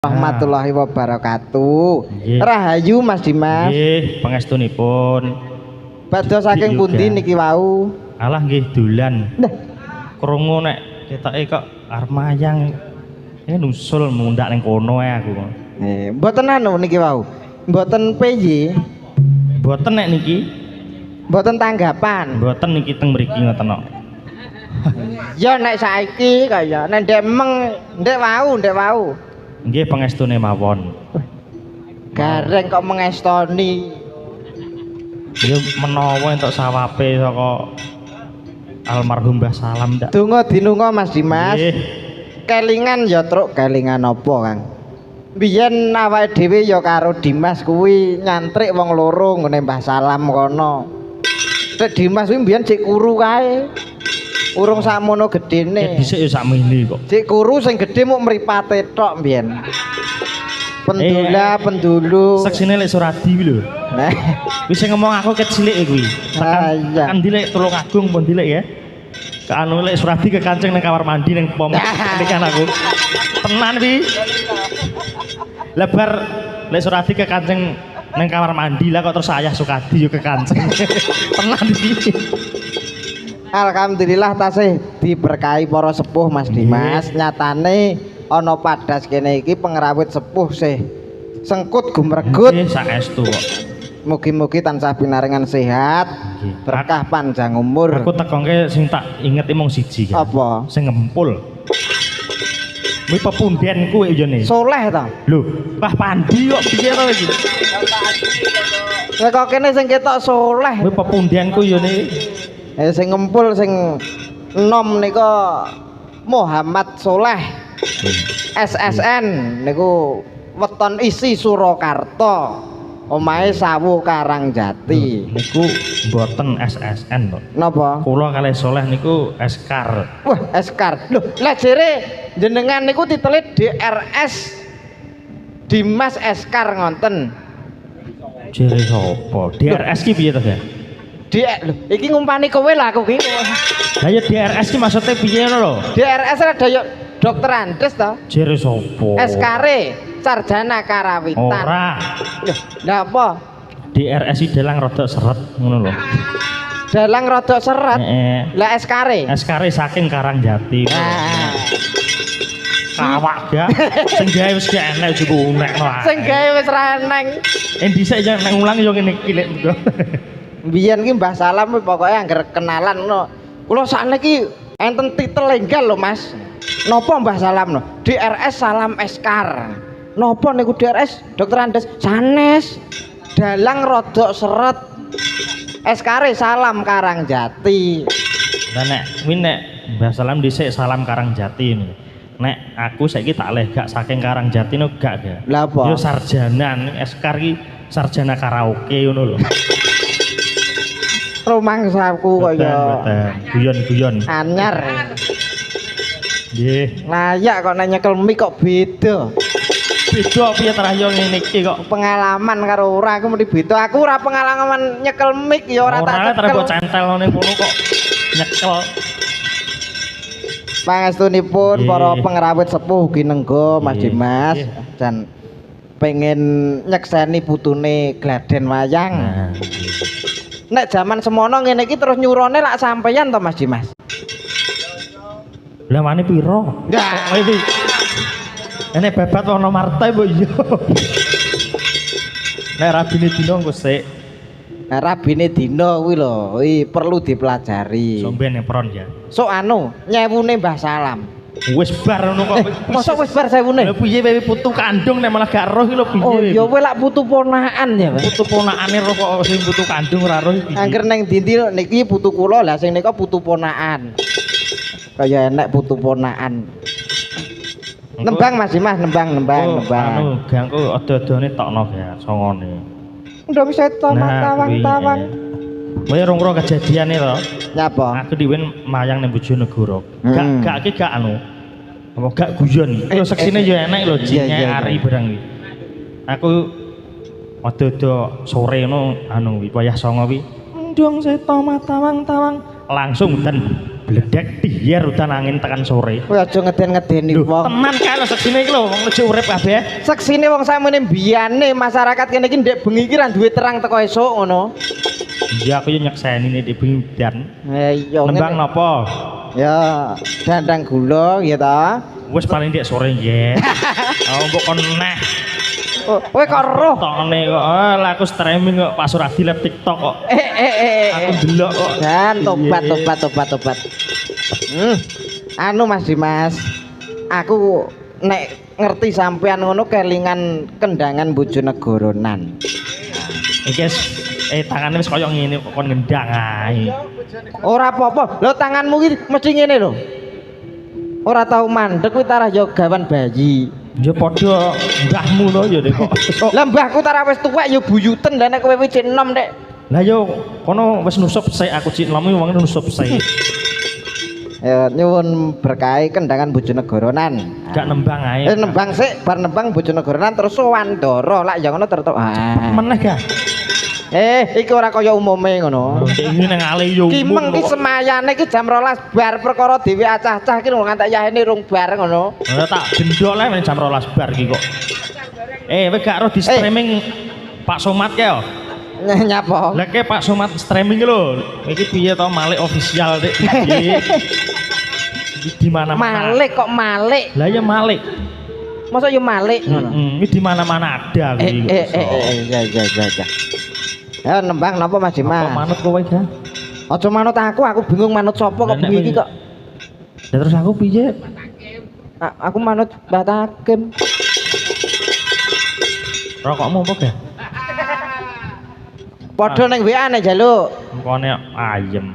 Warahmatullahi wabarakatuh. Nggih. Rahayu, Mas Dimas. Nggih, pangestunipun. Badhe saking Juga. pundi niki wau? Alah, nggih dolan. Nah, Krungu nek ketoke kok arep mayang. Ini nusul mundak ning kono ae aku. Mboten anu niki wau. Mboten PY, Mboten nek niki, mboten tanggapan. Mboten niki teng mriki ngoten kok. Ya nek saiki kaya nek ndek meng ndek wau, ndek wau. Nggih, pangestune mawon. Gareng kok mengestoni. Ya menawa entuk sawabe saka almarhum Mbah Salam ndak. Donga dinunga, Mas Dimas. Nggih. Kelingan ya, Truk, kelingan apa, Kang? Biyen awake dhewe ya karo Dimas kuwi nyantrik wong loro nggone Mbah Salam kono. Nek Dimas kuwi mbiyen sik kuru kae. Urung sakmono gedene. Ket dhisik ya sakmene kok. Sik kuru, sing gedhe muk mripate tok mbiyen. Pendula, pendulu. Seksine lek Suradi kuwi lho. Nah, Kuwi sing ngomong aku ket cilik kuwi. Ah, iya. Tekan ndi lek Tulungagung pun ndi lek ya. Ke anu lek Suradi kekancing nang kamar mandi nang pom. Ini kan aku. Tenan kuwi. Lebar lek Suradi kekancing nang kamar mandi lah kok terus ayah Sukadi yo kekancing. Tenan iki. Alhamdulillah tasih diberkahi para sepuh, Mas Dimas. Nyatane ana padas kene iki pengrawit sepuh sih sengkut gumregut. Nggih, saestu kok. Mugi-mugi tansah pinaringan sehat, berkah panjang umur. Aku tekongke sing tak ingeti mung siji kan. Apa? Sing ngempul. Kuwi pepundenku yo ne. Soleh ta? Lho, Mbah Pandi kok piye to iki? Lah kok kene sing ketok soleh. Kuwi pepundenku yo ne. Sing ngempul sing enom nika Muhammad Soleh SSN niku weton isi Surakarta. Omahe Sawu Karangjati. Niku mboten SSN kok. Napa? Kula kalih Soleh niku Eskar. Wah, Eskar. Loh, lah jere jenengan niku titele DRS, Dimas Eskar ngonten. Jere sapa? DRS ki piye to, Ga? D lho, iki ngumpani kowe lah aku ki. Lah ya DRS ki maksudnya piye ngono lho? DRS rada yo dokter Andes to. Jere sapa? Eskare sarjana karawitan. Ora. Loh, lah apa? DRS ki dalang rada seret ngono lho. Dalang rada seret. Heeh. Lah Eskare. Eskare saking Karangjati. Nah, Kawak ga. Sing gawe wis gak enek cukup unekno ae. Sing gawe wis ra eneng. Dhisik yo nek ngulang yo ngene iki lek. Biyen ki Mbah Salam kuwi pokoke angger kenalan ngono. Kula sakniki enten titel enggal lho, Mas. Napa, Mbah Salam no? DRS Salam Eskar. Napa niku DRS? Dokter Andes sanes. Dalang rodok seret. Eskare Salam Karangjati. Lah nek kuwi nek Mbah Salam dhisik Salam Karangjati ini. Nek aku saiki tak leh gak saking Karangjati no gak ga. Lah apa? Yo sarjana, Eskar ki sarjana karaoke ngono lho. Rumangsaku kaya Mboten, guyon-guyon. Anyar. Nggih. Layak kok nek nyekel mic kok beda. Beda piye terah yo ngene iki kok. Pengalaman karo ora aku mesti beda. Aku ora pengalaman nyekel mic ya ora tak Ora terus cekel. mbok centel ngene kono kok nyekel. Pangestunipun para pengrawit sepuh ugi nenggo, Mas Dimas dan pengen nyekseni putune gladen wayang. Nah, Nek jaman semono ngene iki terus nyurone lak sampeyan to, Mas Dimas? Lah wani piro? Nah. Oh, iki. Enek babat ana martai mbok iya. Nek rabine dina engko sik. Nah, rabine dina kuwi lho, kuwi perlu dipelajari. Somben pron ya. Sok anu, nyewune Mbah Salam. Wis bar ngono kok. Mosok wis bar sewune? Lha piye wewe putu kandung nek malah gak roh iki lho piye? Oh iya, kowe lak putu ponakan ya, Pak. Putu ponakane roh kok sing putu kandung ora roh iki piye? Angger neng dindi niki putu kula, lah sing nika putu ponakan. Kaya enek putu ponakan. Nembang, Mas Dimas, nembang, nembang, Engko nembang. Anu gangku ado-adone tokno ya songone. Ndong seto matawang-tawang. Kowe rong ro kejadiane to. Nyapa? Aku diwen mayang ning Bojonegoro. Gak gak ki gak anu. Apa gak guyon. Lho seksine yo enek lho Iya, jinge iya. Ari barang kuwi. Aku ado-ado sore ngono anu kuwi wayah 09.00 kuwi. Ndong seto matawang-tawang langsung den. bledek diyer udan angin tekan sore. Kowe aja ngeden-ngedeni wong. Tenan kae lho seksine iki lho wong lejek urip kabeh. Seksine wong sakmene mbiyane masyarakat kene iki ndek bengi iki ra duwe terang teko esuk ngono. Iya aku yo nyekseni nek bengi udan. Eh iya. Nembang napa? Ya, dandang gula ya ta. Wis paling ndek sore nggih. Oh mbok kon neh. Kowe kok roh? Tokne kok. Oh, lah aku streaming kok Pak Suradi live TikTok kok. Aku ndelok kok. Dan tobat tobat tobat tobat. Anu Mas Dimas, aku nek ngerti sampean ngono kelingan kendangan Bojonegoronan. Iki tangane wis koyo ngene kok kon ngendang ae. Ora apa-apa. Lho tanganmu iki mesti ngene lho. Ora tau mandek kuwi tarah ya gawan bayi. Ya padha mbahmu to ya kok. Lah mbahku tarah wis tuwek ya buyuten, lah nek kowe wis enom nek. Lah yo kono wis nusup sik aku cik enom wong nusup sik. Ya nyuwun berkahi kendangan Bojonegoronan. Gak nembang ae. Nembang sik, bar nembang Bojonegoronan terus sowan Ndara. Lak ya ngono terus. Ah. Meneh gak? Iki ora kaya umume ngono. Iki nang ale yo. Ki meng ki semayane ki jam 12 bar perkara dhewe acah-acah ki ngantek yahene rung bar ngono. Ora tak gendhok le jam 12 bar ki kok. Kowe gak ro di streaming Pak Somat ke yo? Nyapa? Lah ke Pak Somat streaming lho. Iki piye to Malik official Dik? Di mana-mana. Malik kok Malik? Lah ya Malik. Masa ya Malik ngono. Ini di mana-mana ada kuwi. Ya ya ya ya. Ya nembang napa Mas Dimas? Apa manut kowe ga? Aja manut aku, aku bingung manut sapa kok bengi iki kok. Lah terus aku piye? Aku manut Mbah Takim. Rokokmu apa ga? Padha ning WA nek njaluk. Engkone ayem.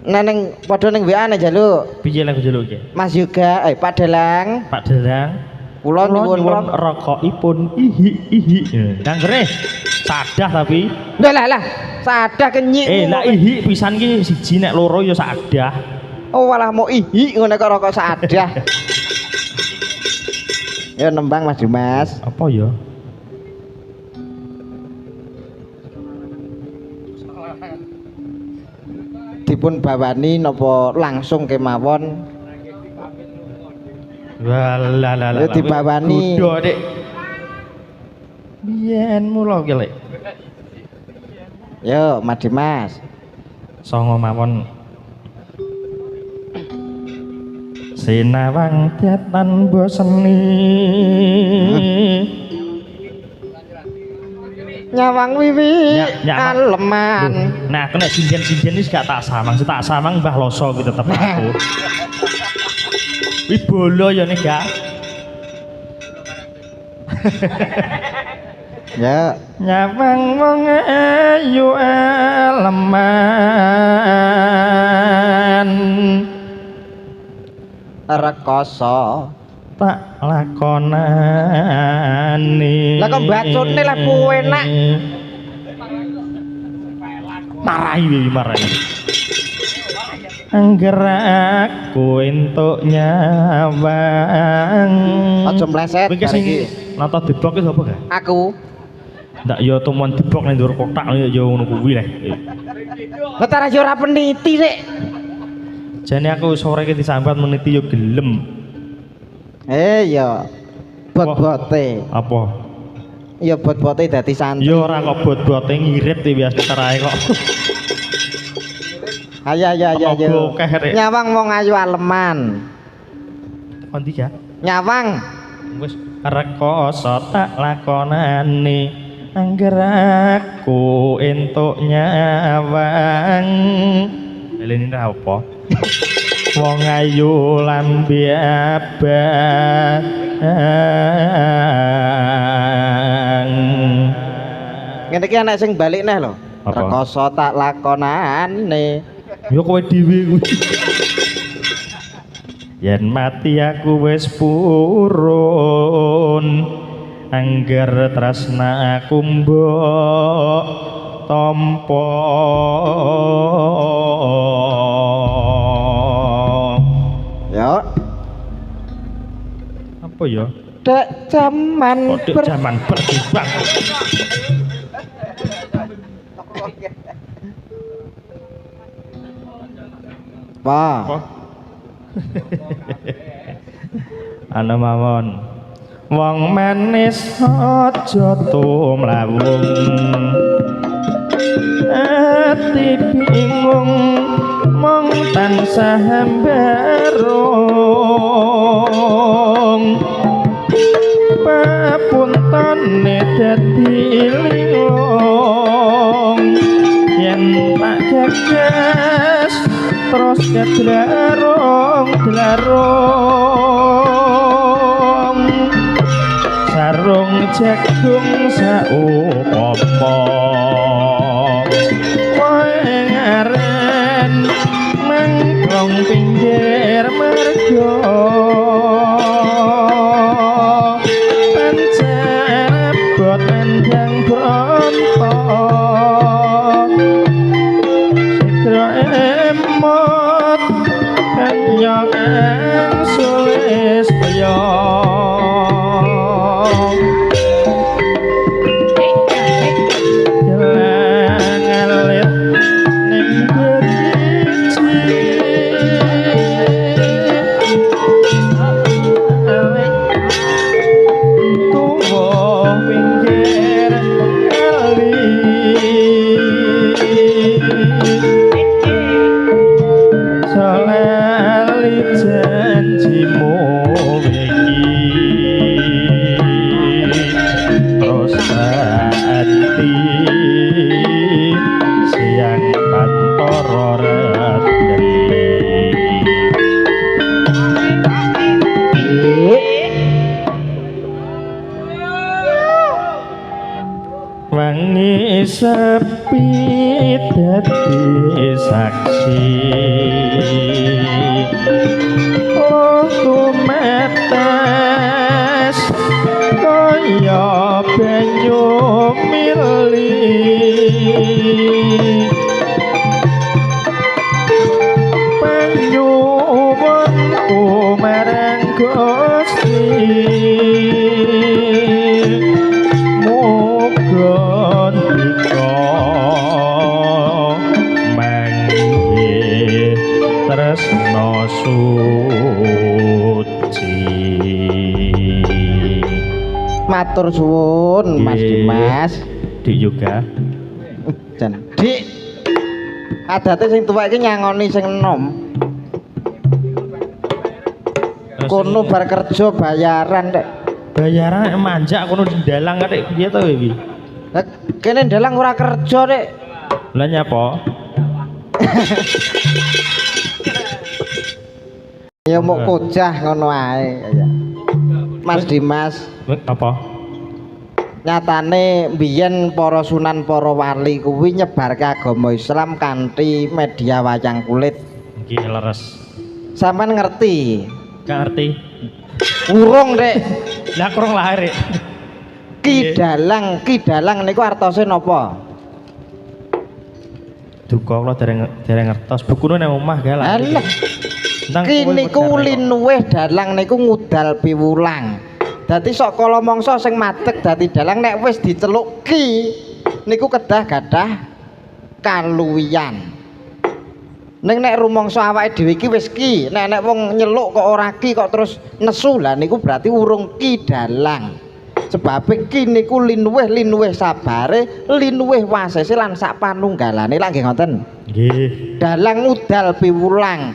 Nek ning padha ning WA nek njaluk. Piye lek njaluk iki? Mas Yoga, Pak Dalang. Pak Dalang. Kula nyuwun rokokipun ihi ihi. Danggere sadah tapi. Lah lah lah, sadah kenyik. Lah ihi pisan ki siji nek loro ya sadah. Oh walah mau ihi ngono kok rokok sadah. Ya nembang Mas Dimas. Apa ya? Dipun bawani napa langsung kemawon? Walah lah lah. Dibawani. Kudu Dik. Biyen mula ki lek. Yo Mas Dimas. Songo mawon. Sinawang datan boseni. Nyawang wiwi aleman. Nah, aku nek sinden-sinden iki gak tak samang, tak samang Mbah Loso ki tetep aku. Wih bolo ya nih gak. Ya. Nyawang wong ayu aleman. Rekoso tak lakonane. Lah kok bacone lah enak. Marahi iki marahi. Angger aku entuk nyawang. Aja mleset. Kowe sing nata debok iki sapa ga? Aku. Ndak ya tumon debok ning dhuwur kotak ya ngono kuwi leh. Lah ta ya ora peniti sik. Jane aku sore iki disambat meniti ya gelem. Ya bot-bote. Apa? Ya bot-bote dadi santri. Ya ora kok bot-bote ngirit iki biasa terae kok. Ayo ayo ayo ayo. Nyawang wong ayu aleman. Kondi ya? Nyawang. Wis rekoso tak lakonane angger aku entuk nyawang. Elene ra apa? Wong ayu lambe abang. Ngene iki ana sing balik neh lho. Rekoso tak lakonane. Ya kowe dhewe kuwi. Yen mati aku wis purun. Angger tresna aku mbok tampa. Ya. Apa ya? Dek jaman jaman berjuang. Apa? Apa? Ana mawon. Wong manis aja tumlawung. Ati bingung mung tansah mbarung. Papuntane dadi linglung. Yen tak gagas terus kedlarung dlarung. Sarung jagung saupama wae ngaren mangklong pinggir marga pancen abot nandhang bronto sidra emot kanya kang sulistya. Wangi sepi dadi saksi luh tumetes kaya banyu mili panyuwunku marang Gusti muga ndika mangke tresna suci. Matur suwun Mas Dimas. Dik Yoga. Jan. Dik. Adate sing tuwa iki nyangoni sing enom. Kono bar kerja bayaran, Dek. Bayaran manjak kono ndalang Dek piye to iki? Lah kene ndalang ora kerja, Dek. Lah nyapa? Ya mok kojah ngono ae ya. Mas Dimas, apa? Nyatane mbiyen para sunan para wali kuwi nyebarke agama Islam kanthi media wayang kulit. Nggih leres. Sampeyan ngerti? Gak ngerti. Urung, Dek. Lah kurang lahir, Dek. Ki dalang, ki dalang niku artose napa? Duka kula dereng ngertos. Bukune nang omah gae lah. Alah. Ki niku linuwih dalang niku ngudal piwulang. Dadi sok kala mangsa sing madeg dadi dalang nek wis diceluk ki niku kedah gadah kaluwihan. Ning nek rumangsa awake dhewe iki wis ki, nek nek wong nyeluk kok ora ki kok terus nesu, lah niku berarti urung ki dalang. Sebabe ki niku linuwih linuwih sabare, linuwih wasese lan sak panunggalane lak nggih ngoten. Nggih. Dalang udal piwulang.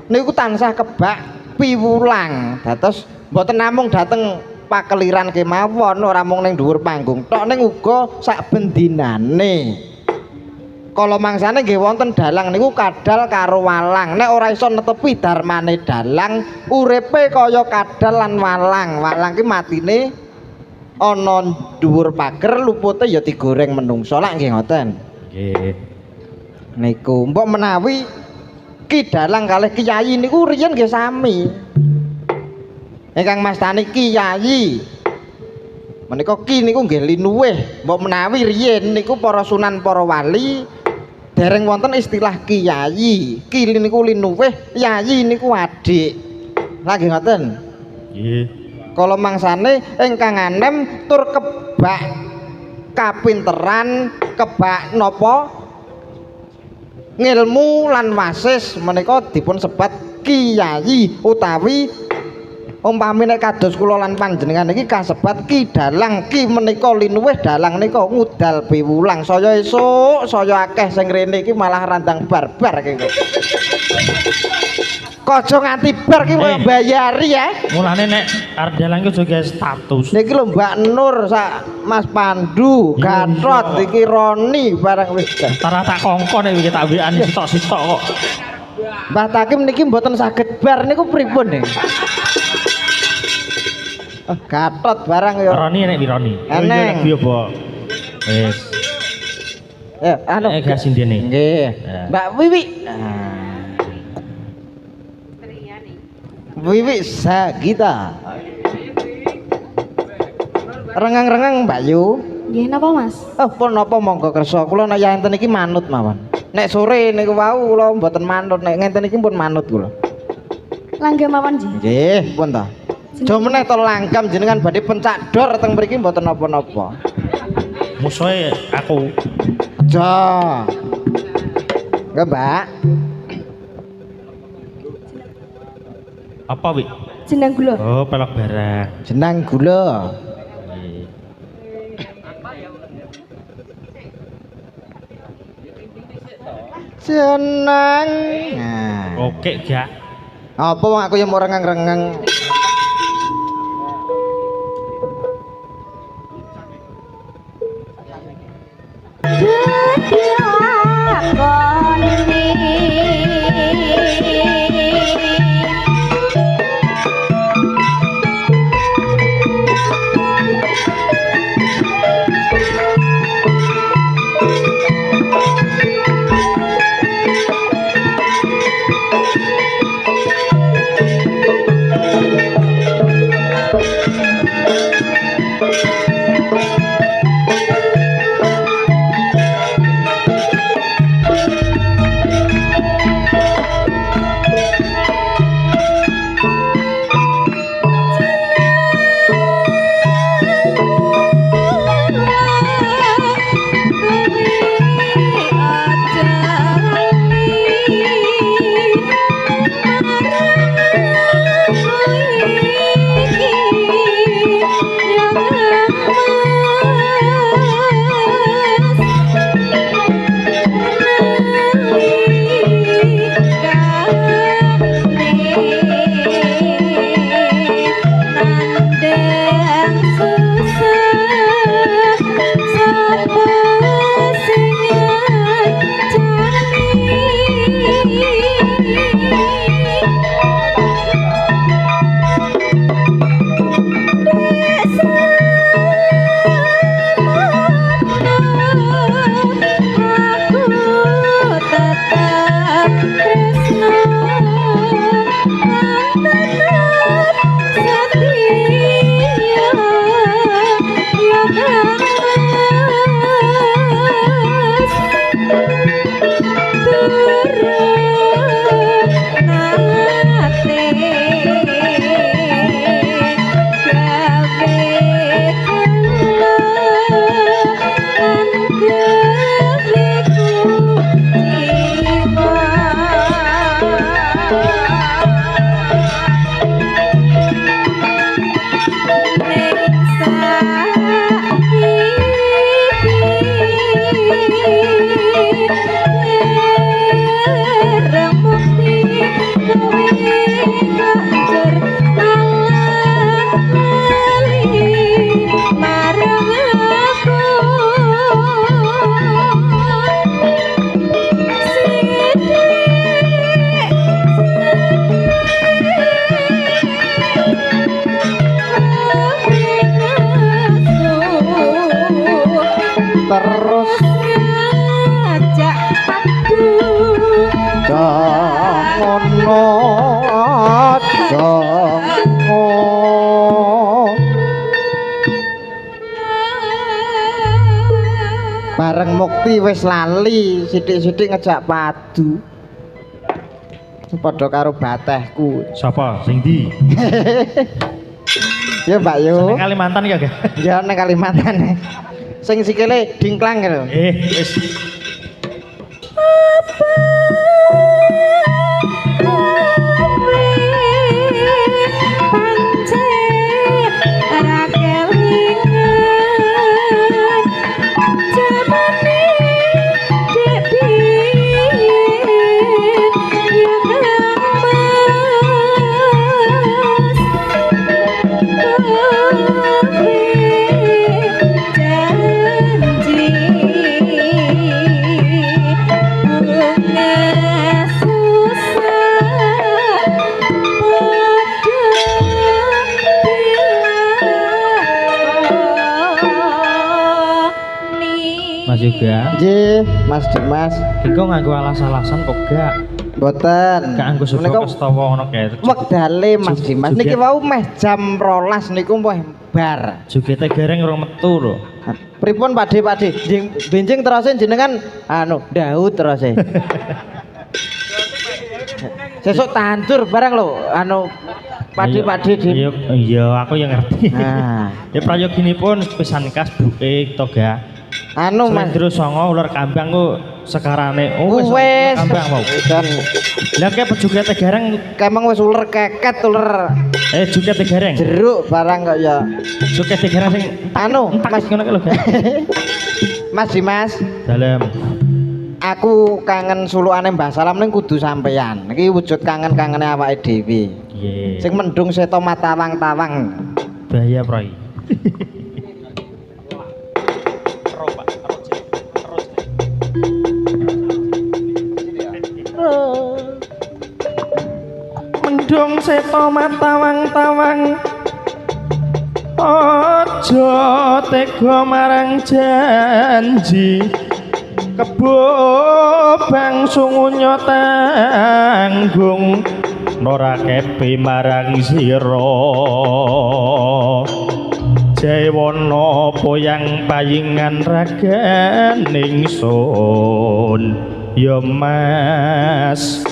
Niku tansah kebak piwulang. Dados mboten namung dateng pakeliran kemawon, ora mung ning dhuwur panggung tok, ning uga sak bendinane. Kala mangsane nggih wonten dalang niku kadal karo walang. Nek ora iso netepi darmane dalang, uripe kaya kadal lan walang. Walang ki matine ana dhuwur pager, lupute ya digoreng menungso lak nggih ngoten. Nggih. Niku mbok menawi ki dalang kalih kiai niku riyen nggih sami. Ingkang mastani kiai menika ki niku nggih linuwih. Mbok menawi riyen niku para sunan para wali dereng wonten istilah kiai. Ki niku linuwih, yai niku adik. Lah nggih ngoten. Nggih. Kala mangsane ingkang anem tur kebak kapinteran, kebak napa? Ngilmu lan wasis menika dipun sebat kiai utawi umpami nek kados kula lan panjenengan iki kasebat ki dalang. Ki menika linuwih, dalang nika ngudal piwulang. Saya esuk saya akeh sing rene iki malah randang barbar iki. Aja nganti bar ki koyo bayari ya. Mulane nek arep dalang ki aja gawe status. Niki lho Mbak Nur sak Mas Pandu, Gatot iki Roni barang wis. Tara tak kongkon nek iki tak WA-ni sitok-sitok kok. Mbah Takim niki mboten saged bar niku pripun nih? Oh, Gatot barang ya. Roni nek Roni. Eneng. Iya, Mbok. Wis. Anu. Gak sindene. Nggih. Mbak Wiwi. Wiwi Sagita. Rengang-rengang Mbak Yu. Nggih napa Mas? Oh, pun napa monggo kersa. Kula nek enten iki manut mawon. Nek sore niku wau kula mboten manut, nek ngenten iki pun manut kula. Langgam mawon nggih. Nggih, pun ta. Aja meneh to langgam jenengan badhe pencak dor teng mriki mboten napa-napa. Musuhe aku. Aja. Nggih, Mbak. Apa, Wi? Jenang gula. Oh, pelok barang. Jenang gula. Nggih. Jenang. Nah. Oke, gak. Apa wong aku yang mau rengang-rengang. Terus ngajak padu jangono aja bareng mukti wis lali sithik-sithik ngejak padu padha karo batehku. Sapa? Sing ndi? Ya Mbak Yu. Nang Kalimantan ya, Gak? Ya nang Kalimantan. Sing sikile dingklang lho. Wis. Apa pancen ra kelingan jamane dek biyen ya Kang Mas kowe janji bunga susah padha dilakoni. Mas Yoga, Nggih, Mas Dimas. engko nganggo alas-alasan kok gak? Mboten. Gak nganggo sego Menika kestawa ngono kae. wektale Mas Dimas niki wau meh jam 12 niku meh bar. Jogete gareng rong metu lho. Pripun Pakde Pakde? Jing benjing terose jenengan anu Daud terose. Sesuk tandur barang lho anu Pakde Pakde di. Iya, iya aku yang ngerti. Nah, Ya prayoginipun pisan kas buke to ga. anu Mas. Slendro songo ular kambang ku sekarane. Oh wis Wes. ular kambang mau. Dan Lah kae pejogete gareng kemang wis uler keket uler jogete gareng. jeruk barang kok ya. Jogete gareng sing Anu entak Mas ngono kae lho. Ga. Mas Dimas, Dalem. aku kangen sulukane Mbah Salam ning kudu sampeyan. Iki wujud kangen-kangene awake dhewe. Nggih. Sing mendung seto matawang-tawang. Bahaya, Proy. Mendung seto matawang-tawang aja tega marang janji kebo bang sungunya tanggung ora kepi marang sira Jaiwana poyang payingan raganing sun ya Mas.